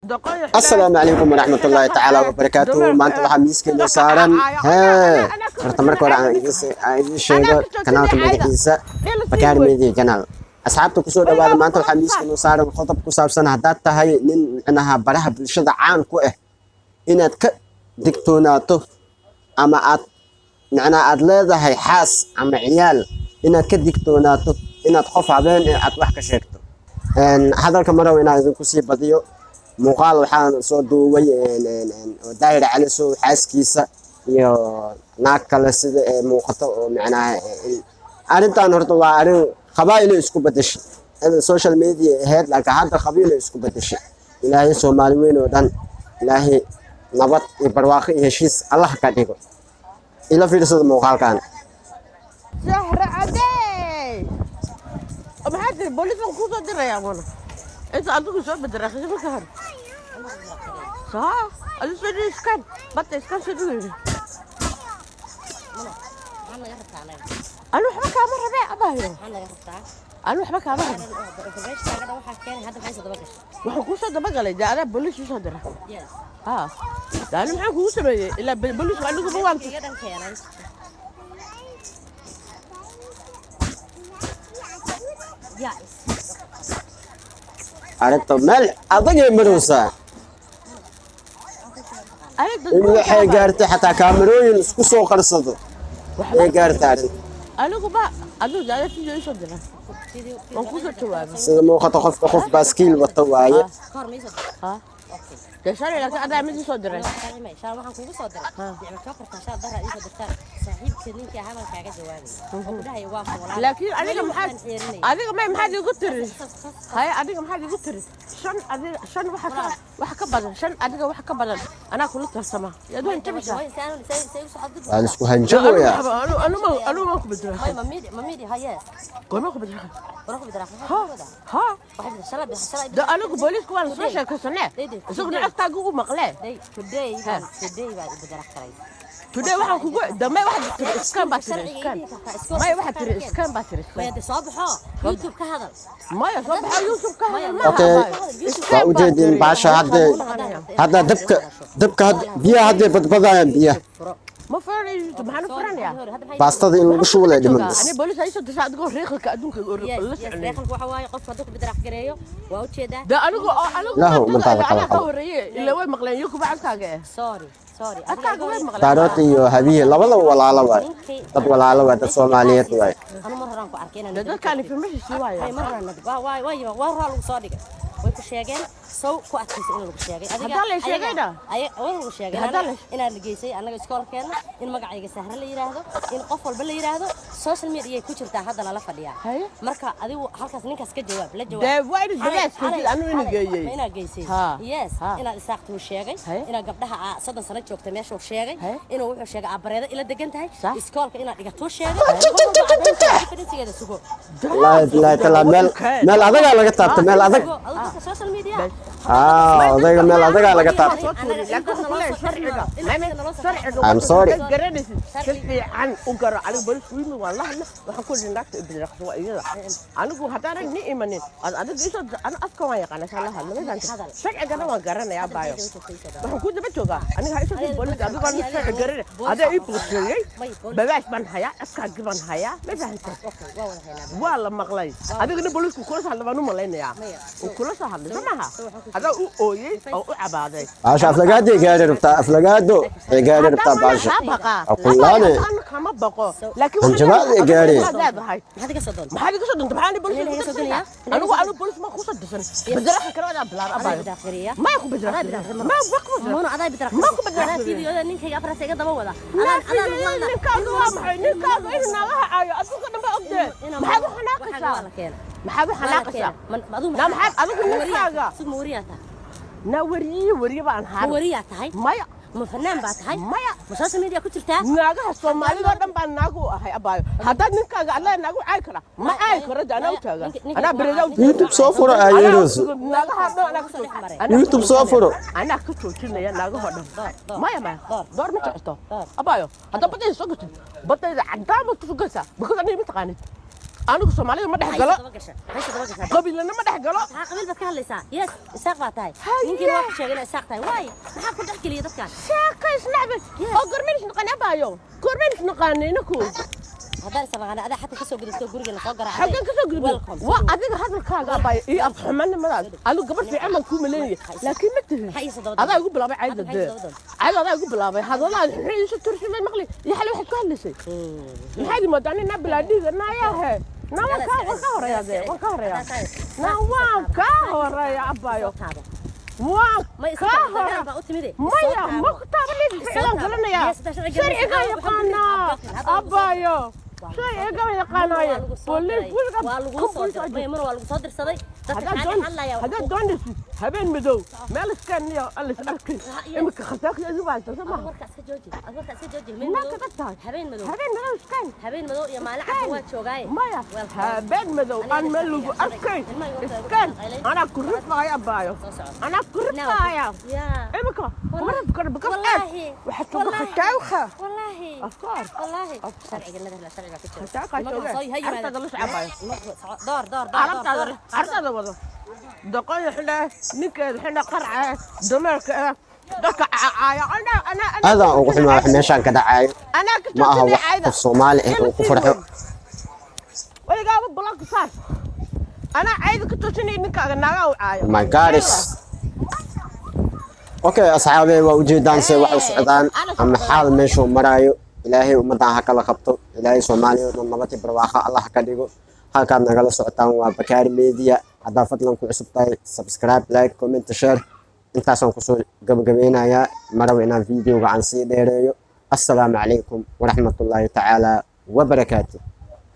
Asalaamu calaykum waraxmatullaahi tacaala wabarakaatuhu. Maanta waxaa miiskeena saaran hee. Horta marka hore aan idiin sheego kanaalka magaciisa, Bakaar Media Channel. Asxaabta, kusoo dhawaada. Maanta waxaa miiskeena saaran qodob ku saabsan haddaad tahay nin micnaha baraha bulshada caan ku ah, inaad ka digtoonaato, ama aad micnaha aad leedahay xaas ama ciyaal, inaad ka digtoonaato inaad qof habeen eh aad wax ka sheegto. Hadalka marow inaan idinku sii badiyo. Muuqaal waxaan soo duubay een, een, een, oo Daahir Calisow xaaskiisa iyo naag kale sida ee muuqato oo micnaha arrintan horta waa arrin qabaa'ilo isku bedeshay. Social media ahayd, laakiin hadda qabiilo isku bedeshay. Ilaahay Soomaali weyn oo dhan, Ilaahay nabad iyo barwaaqo iyo heshiis Allah ka dhigo. Ila fiirsada muuqaalkan. Sahra Cadey, maxaa tiri? Booliis baan kusoo dirayaa mana inta adigu soo bedera marka hore saa adi soo dhigi iskaan badda, iskaan soo dhigi. Maxaa naga rabtaa anaga? Anu waxba kaama rabee, abayo. Maxaa naga rabtaa? Anu waxba kaama rabe. Informationkaaga dhan waxaa keenay hadda, maxay soo daba gashay? Waxaan kuusoo dabagalay dee adaa booliis usoo dira. Yes. Ha, de ani maxaan kugu sameeyey? Ilaa booliisku aniguba waan Iga dhan keenay. Yes. Arrinta meel adagay maraysaa. Aniga in waxay gaartay xataa kaamarooyin isku soo qarsado ay gaartay arrinta. Aniguba adigu de adaa video isoo dira, waan kusoo jawaabay. Sida muuqata, qofka qof baaskiil wata waaye. Kahor ma isoo diray? Ha. Okay. Dee shalay laakiin adaa mid isoo diray. Shalay waxaan kugu soo diray nicmo jokarta shalay dara ii soo dirtaan. Saaxiibka ninkii ahaa baan kaaga jawaabay oo ku dhahaya waa ku walaal. Laakiin adiga Weli maxaad waxaan xeerinayay. Adiga may maxaad igu tiri? Haye, adiga maxaad igu tiri? Shan, adiga shan waxa ka wax ka badan shan, adiga wax ka badan anaa kula tarsama yaad waan jabisaa. Waa la isku hanjaboyaa. Anu ma ku bedela. May ma midi, ma midi, ha, yes. Goorma ku bedela? Hore ku bedela. Ha ha. Waxay bedela shalay, shalay. De anigu booliisku waan soo sheekaysanee, isaguna codkaaga u maqlee. Today baan, today baan bedela karay. Today waxaan kugu dambe waxaad tiri iskaan baa tiri, iskaan maya, waxaad tiri iskaan baa tiri, iskaan. Maya, soo baxo YouTube ka hadal. Maya, soo baxa YouTube ka hadal maaha. Okay. Abaayo. Waa ujeedin baasha hadda, hadda dabka biyaha hadday badbadayaan biyaha. Ma furanayo YouTube, maxaan u furanayaa? Baastada in lagu shubo lay dhiman bas. Ani booliis ay soo disha adigoo reeqalka adduunka la soconay. Reeqalka waxa waaye qofka hadduu ku bedela gareeyo, waa ujeedaa. De anigu oo anigu Lahu, mantaada anaa ka qaba. horreeye, ilaa way maqleen iyo kuba codkaaga eh. Sorry, sorry. Codkaaga way maqleen. Daarood iyo Habiye labadaba walaalo waay, dad walaalo waay, dad Soomaaliyeed waay. Anu mar horaan ku arkay inaan De dadkaan information sii waaya. Ay mar horaan waa waa waa waa horaa lagu soo dhigay, way ku sheegeen, sow ku adkaysa in lagu sheegay adiga. Haddaa la sheegayna? Waa lagu sheegay. Haddaa la- Inaad la geysay annaga iskoolkeena, in magacayga Sahre la yiraahdo, in qof walba la yiraahdo, social media ku jirtaa haddana la fadhiyaa. Haye. Marka adigu halkaas ninkaas ka jawaab, la jawaab. Dee waa inaad dadaas keensid, anuu ina geeyey. Ma inaad geysay? Ha. Yes. Ha. Inaad isaaqtuu sheegay. Haye. Inaad gabdhaha 30 sano joogta meeshuu sheegay. Haye. Inuu wuxuu sheegay abareeda ila degan tahay. Sax. Iskoolka inaad dhigatuu sheegay. Evidencegeeda sugo. Wallaahi bilaahi talaa, meel meel adagaa laga taabta, meel adag. Sugo adigu dadka social media. Ah, odayga meel adagaa laga taabta. I'm sorry. Garanaysid si fiican u garo. Anigu booliisku yimi, waan la hadla, waxaan ku idhi naagta ibdiraqso waa iyada. Anigu haddaanan ni imanin aad adiga isoo, anu afka waan yaqaana saan la hadla, ma fahamtay? Sharcigana waan garanayaa baayo, waxaan ku daba joogaa. Aniga ha isoo dirin booliis adigoon sharci garanay. Adaa ii boosheeyey, babaash baan hayaa, afkaagi baan hayaa, ma fahamtay? Waa la maqlay. Adigana booliisku kula soo hadla baan u malaynayaa, uu kula soo hadlay soo maaha? Adaa u ooyey oo u cabaaday. Baasha aflagaaday gaari rabtaa, aflagaado ay gaari rabtaa baasha. Aqullaane. Kama baqo, laakiin Hanjabaad ay gaari. Leedahay. Maxaad iga soo doontaa? Maxaad iga soo doonta? Maxaan booliis Anina ku iga soo dirsanaa? doonaya? Anigu booliis ma kusoo dirsan. Bedelaha kale wadaa bilaab abayo. Ma ku bedela, ma ku bedela. Mono adaa bidra. Ma ku bedela. Adaa fiidiyooda ninkayga afraas iga daba wada. Ninkaagu waa maxay? Ninkaagu inuu naagaha caayo adduunka dhan ba ogdee. Maxaad u xanaaqaysaa? Maxaad u xanaaqaysaa? Na maxaad adigu ninkaaga? Ma wariyaa tahay? Na wariye, wariye baan Ma haan. wariyaa tahay? Maya. Ma fanaan baa tahay? Maya. Ma social media ku jirtaa? Naagaha Soomaalida oo dhan baan naagu u ahay abaayo. Haddaad ninkaaga alla naagu caayi kara, ma caayi karo de, anaa u taagan, anaa beredaa u taagan. YouTube soo furo aayeeroos. Naagaha dhan anaa ka joojin. YouTube soo furo. Anaa ka joojinaya naagahoo dhan. Maya, maya, door ma socoto abaayo. Haddaa badayda soo gatid, badayda caddaan baad ku sugaysaa, because aniga ma taqaanid. Anigu Soomaalida ma dhex galo. Daba gasha, hayse daba gasha. Qabiilana ma dhex galo. Maxaa qabiil baad ka hadlaysaa? Yes, Isaaq baa tahay. Haye. Ninkiina waa ku sheegay inaa Isaaq tahay. Waay, maxaa ku dhex geliya dadkan? Sheeka isnacbe oo gormeen isnaqaan, abaayo, gormeen isnaqaanay inaku. Haddaan isnaqaana, adaa xataa kasoo gudubto gurigana soo garaacday. Xaggan kasoo gudbay? Welcome. Waa adiga hadalkaaga, abaayo, iyo afxumanimadaas. Adigu gabar fiican baan kuu maleynaya, laakiin ma tihin. Maxaa iisoo daba? Adaa igu bilaabay cayda. Maxaa Dee iisoo daba? Cayda adaa igu bilaabay. Hadalladaad xun iisu turjumay maqli iyo xalay waxaad ku hadlaysay. Maxaad imoodaa nin naa bilaadhiga naayahe? Naa waan ka horeeyaa dee, waan ka horeeyaa. Naa waan ka horeeya, abaayo, waan Ma ka dagaal hore. Baa u timide. Maya, ma ku taabanaysid. Sharcigaan garanayaa, sharciga yaqaanaa, abaayo, sharciga yaqaanaaye. Booliis weligaa. Waa lagu soo diray mar, waa lagu soo dirsaday dadka Haddaad kaaga doon hadlaya. Haddaad doonaysid habeen madow meel iskaaniyo alis arkay. Imika khasaarka idu haysta soo maaha? Warka iska jooji, ad warka iska jooji. Habeen Naa madow. Kaga tahay. Habeen madow. Habeen madow iskaan. Habeen madow iyo maalin cad waa joogaaye. Maya, habeen madow aan meel lagu arkay iskaan. Anaa ku rifaaya, abaayo, anaa ku rifaaya. Yaa. Imika kuma rifi karo because Wallaahi. Eeg, waxaad tuga Wallaahi. khataawka. Wallaahi. Of course. Wallaahi sharciga nadar, sharciga ku jira. Khataawka jooge. Carabtaada la soco, abaayo. Door door door. Carabtaada, carabtaada wado. Doqonya xidhe, ninkeeda xidhe, qarce dameerka eh, dadka caaya. Anaa anaa anaa Aadaan ugu xumaa wax meeshaan ka dhacayo. Anaa ka Ma aha joojinay wax cayda. qof Soomaali ah uu ku farxo. Weligaaba block saar. Anaa cayda ka joojinay ninkaaga naagaa u caayo. Oh my goddess. Okay asxaabe, waa ujeedaan se wax u socdaan ama xaal meeshuu maraayo. Ilaahay ummaddan ha kala qabto. Ilaahay Soomaaliya oo dhan nabad iyo barwaaqo Allah ha ka dhigo. Halkaad nagala socotaan waa Bakaari Media. Haddaa fadlan ku cusub tahay, subscribe, like, comment, share. Intaasaan kusoo gabagabeynayaa. Maraba inaan videoga aan sii dheereeyo. Assalaamu calaykum waraxmatullaahi tacaala wabarakaatu.